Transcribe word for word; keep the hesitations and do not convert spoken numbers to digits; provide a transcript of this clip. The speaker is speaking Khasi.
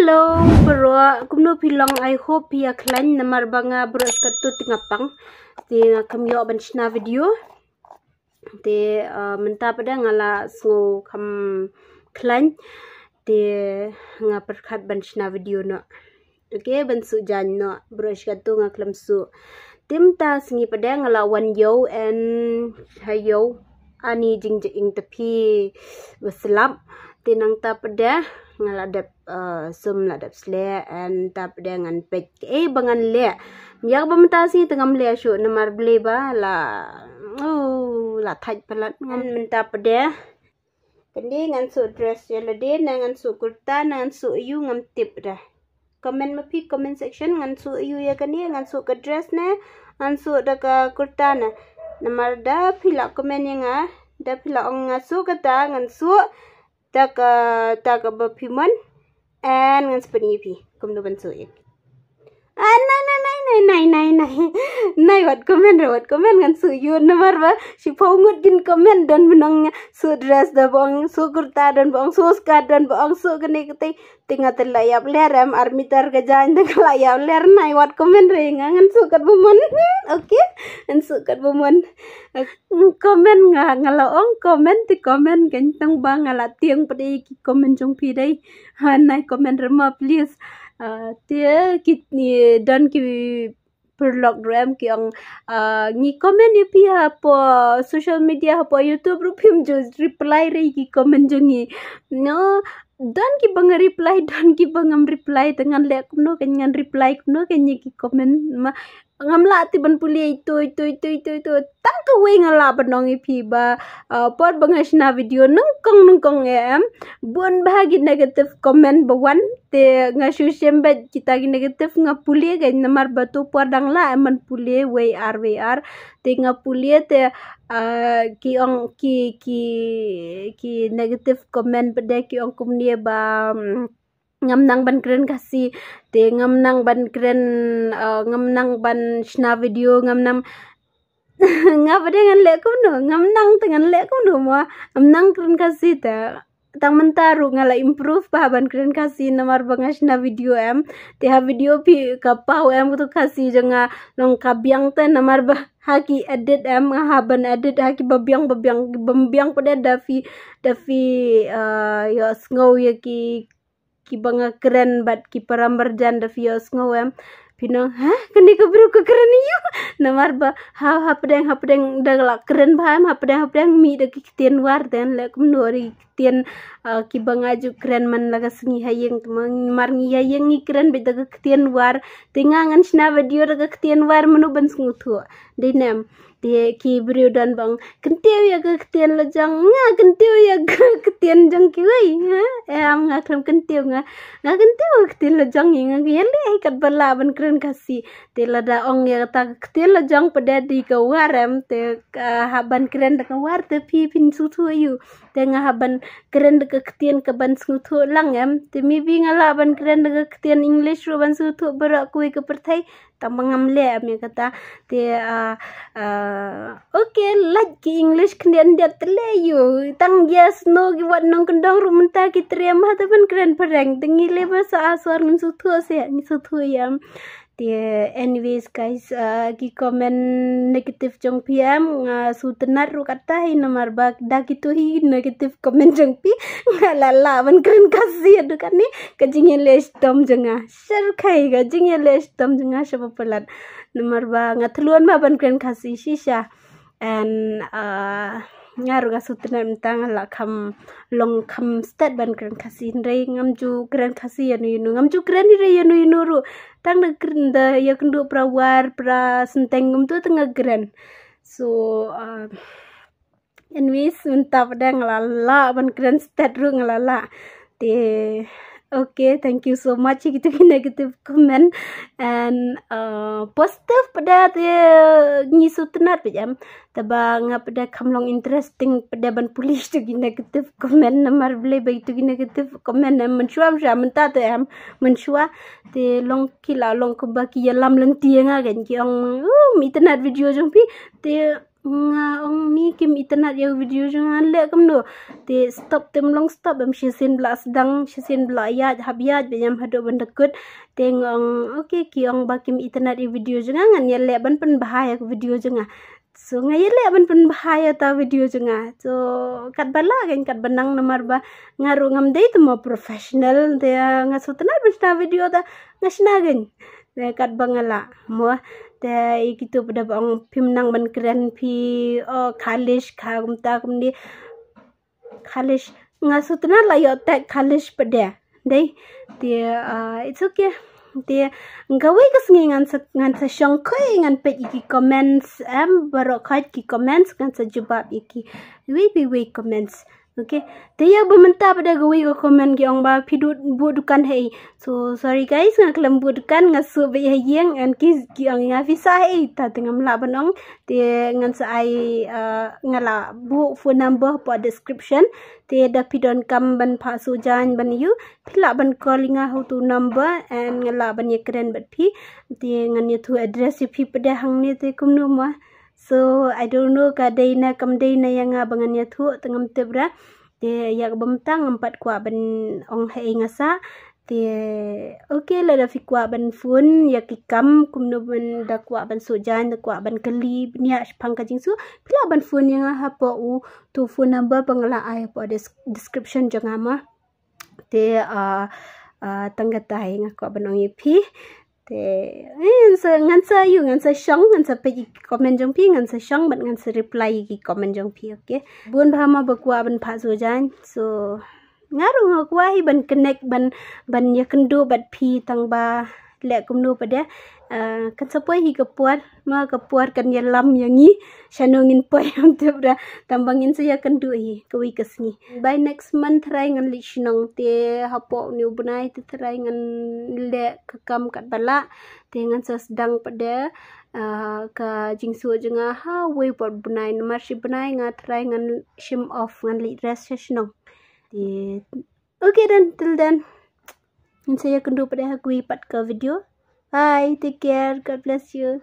Hello baroh, kumno phi long? I hope phi ïa khlaiñ. Namar ba nga baroh shi katto te nga pang, te nga kham ïoh ban shna video. Te uh, mynta pat de nga la sngew kham khlaiñ, te nga pyrkhat ban shna video noh. Okay, ban suh jaiñ noh, baroh shi katto nga khlem suh. Te mynta sngi pat de nga la wan ïew, and ha ïew ani jingjing te phi ba slap. Te nangta pat de nga la dep uh, sum, la dep sleh, and ta pat de ngan peit kaei ba ngan leh. Ïa kaba mynta sngi te ngam leh shuh namar balei ba la, oh, la thait palat. Ngan mynta pat de, kane ngan suh dress ïa lade, ne ngan suh kurta, ne ngan suh aiu, ngam tip de. Comment ma phi comment section, ngan suh aiu ïa kane, ngan suh ka dress ne ngan suh da ka kurta ne. Namar da phi la comment ïa nga, da phi la ong nga suh kata, ngan suh da ka, da kaba phi mon, and ngan sa pyni ïa phi kumno ban suh ïa. Ah, nai, nai, nai, nai, nai, nai, nai. Nai, wat comment re, wat comment, ngan suh ïa u namar ba shiphew ngut kin comment, don ba ong suh dress, don ba ong suh kurta, don ba ong suh skirt, don ba ong suh kane katei. Te nga te la ïap ler em, ar mitar ka jaiñ te nga la ïap ler. Nai, wat comment re, nga ngan suh katba mon. Okay, ngan suh katba mon. Comment, nga, nga la ong comment, te comment kan, tang ba nga la tieng pat de ïa ki comment jong phi de. Ha, nai comment re ma, please. Ah, te ki, ni, don ki paralok ruh em ki ong, ah, ngi comment ïa phi hapoh social media, hapoh YouTube ruh phim ju reply re ïa ki comment jong ngi. No, don kiba nga reply, don kiba ngam reply, te ngan leh kumno kan, ngan reply kumno kan ïa ki comment? Ma, ngam lah te ban pule ito, ito, ito, ito, ito. Tang kawei nga lah ban ong ïa phi ba, ah, por ba nga shna video nyngkong nyngkong em, bun bha ki negative comment ba wan, te nga shu shem beit kita ki negative, nga pule kan, namar ba to por dang lah em ban pule wei ar, wei ar. Te nga pule te, ah, ki ong ki, ki, ki negative comment pat de ki ong kumne ba, mm, ngam nang ban kren Khasi, te ngam nang ban kren, ah, ngam nang ban shna video, ngam nang. Nga pat de ngan leh kumno, ngam nang te ngan leh kumno mo, ngam nang kren Khasi te. Tang mynta ruh nga la improve bha ban kren Khasi namar ba nga shna video em. Te ha video phi ka paw em, kato Khasi jong nga long ka biang te namar ba ha ki edit em, nga hap ban edit ha kiba biang, ba biang, ba biang pat de da phi, da phi, ah, ïohsngew ïa ki, kiba nga kren bad ki para marjan, da phi ïohsngew em. Phin ong, ha, kane ka briew ka kren aiu? Namar ba ha, hapdeng hapdeng da la kren bha em, hapdeng hapdeng mih da ki ktien War, te ngan leh kumno re ki ktien, ah, kiba nga ju kren man la ka sngi ha ïing, te ma, mar ngi ha ïing ngi kren beit da ka ktien War. Te nga ngan shna video da ka ktien War, mano ban sngewthuh? Dei ne em? Te ki briew don ba ong, kyntiew ïa ka ktien la jong. Nga kyntiew ïa ka ktien jong kiwei, ha? Em, nga khlem kyntiew, nga, nga kyntiew ka ktien la jong ngi, nga ïaleh hi katba lah ban kren Khasi. Te lada ong ïa kata ka ktien la jong pat de dei ka War em, te ka hap ban kren da ka War, te phi phin sngewthuh aiu? Te nga hap ban kren da ka ktien kaban sngewthuh lang em. Te maybe nga lah ban kren da ka ktien English ruh ban sngewthuh baroh kawei ka pyrthei. Tang ba ngam leh em ïa kata. Te, ah, ah, okay, lait ki English khyndiat khyndiat te leh aiu. Tang yes no ki wat nongkyndong ruh mynta ki triem ha, te ban kren phareng. Te ngi leh ba sa aswar ngin sngewthuh se, ngin sngewthuh ïa em. Te anyways guys, ah, ki comment negative jong phi em, nga sngewtynnat ruh katta hi namar ba da kito hi negative comment jong phi nga la lah ban kren Khasi haduh katne. Ka jingïaleh shitom jong nga, sharkhai, ka jingïaleh shitom jong nga sha ba palat. Namar ba nga thlun bha ban kren Khasi shisha. And, ah, nga ruh nga sngewtynnat mynta nga la kham long kham stet ban kren Khasi, hynrei ngam ju kren Khasi ïano ïano, ngam ju kren hi re ïano ïano ruh. Tang da kren da ïakynduh para War, para Synteng kumto te nga kren. So, ah, anyways, mynta pat de nga la lah ban kren stet ruh nga la lah. Te, okay, thank you so much ïa kito ki negative comment. And, uh, positive pat de te ngi sngewtynnat beit em. Te ba nga pat de kham long interesting pat de ban pule ïa kito ki negative comment, namar balei ba ïa kito ki negative comment em, mynshuwa, mynshuwa mynta te em, mynshuwa te long ki la long kaba ki ïalam lynti ïa nga, kan ki ong, um, ym itynnat video jong phi. Te Nga ong ni kim itynnad ïa video jong nga, leh kumno? Te stop, te ym long stop, em shisien ba la sdang, shisien ba la ïaid, hap ïaid ba ïam haduh ban da kut. Te nga ong okay, ki ong ba kim itynnad ïa video jong nga, ngan ïaleh ban pynbha ïa ka video jong nga. So nga ïaleh ban pynbha ïa ta video jong nga. So katba lah kan, katba nang, namar ba nga ruh ngam dei te mo professional, te nga sngewtynnad ban shna video ta, nga shna kan. Te katba nga lah mo. Te ïa kito pat da ba ong phim nang ban kren phi, oh khalish, kha kumta kumne. Khalish, nga sngewtynnad la ïoh tag khalish pat de. Dei. Te ah, it's okay. Te kawei ka sngi ngan sa, ngan sa shong khuid, ngan peit ïa ki comments, em, baroh khoit ki comments, ngan sa jubab ïa ki. Wei wei wei comments. Okay. Te ïa ba mynta pat de kawei ka comment ki ong ba phi du-, buh dukan ha ei. So sorry guys, nga khlem buh dukan, nga shu beit ha ïing, and ki, ki ong ïa nga phi sah ha ei, ta te ngam lah ban ong. Te ngan sa ai, ah, nga la buh phone number hapoh description. Te da phi donkam ban phah suh jaiñ ban ïa u, phi lah ban call ïa nga ha utu u number, and nga lah ban ïakren bad phi. Te ngan ïathuh address ïa phi pat de hangne te kumno mo. So I don't know ka dei ne kam dei ne ïa nga ba ngan ïathuh, te ngam tip re. Te ïa kaba mynta ngam pat kwah ban ong ha ei nga sah. Te okay, lada phi kwah ban phone ïa ki kam kumno ban, da kwah ban suh jaiñ, da kwah ban kylli bniah shaphang ka jingsuh, phi lah ban phone ïa nga hapoh utu u phone number ba nga la ai hapoh des-, description jong nga mo. Te ah, ah, tang katai nga kwah ban ong ïa phi. Te eh, ngan sa, ngan sa ïa, ngan sa shong, ngan sa peit ïa ki comment jong phi, ngan sa shong bad ngan sa reply ïa ki comment jong phi. Okay. Bun bha mo ba kwah ban phah suh jaiñ. So nga ruh nga kwah hi ban connect, ban, ban ïakynduh bad phi, tang ba leh kumno pat de. Ah, kan sa poi hi ka por, ma ka por kan ïalam ïa ngi shano ngin poi, ngam tip re. Tang ba ngin sa ïakynduh hi kawei ka sngi. By next month tharai ngan leit shnong, te hapoh une u bnai te tharai ngan leh ka kam katba lah. Te ngan sa sdang pat de ah, ka jingsuh jong nga ha uwei pat u bnai, namar shi bnai nga tharai ngan shim off, ngan leit rest sha shnong. Te okay then, till then, ngin sa ïakynduh pat de ha kawei pat ka video. Bye, take care, God bless you.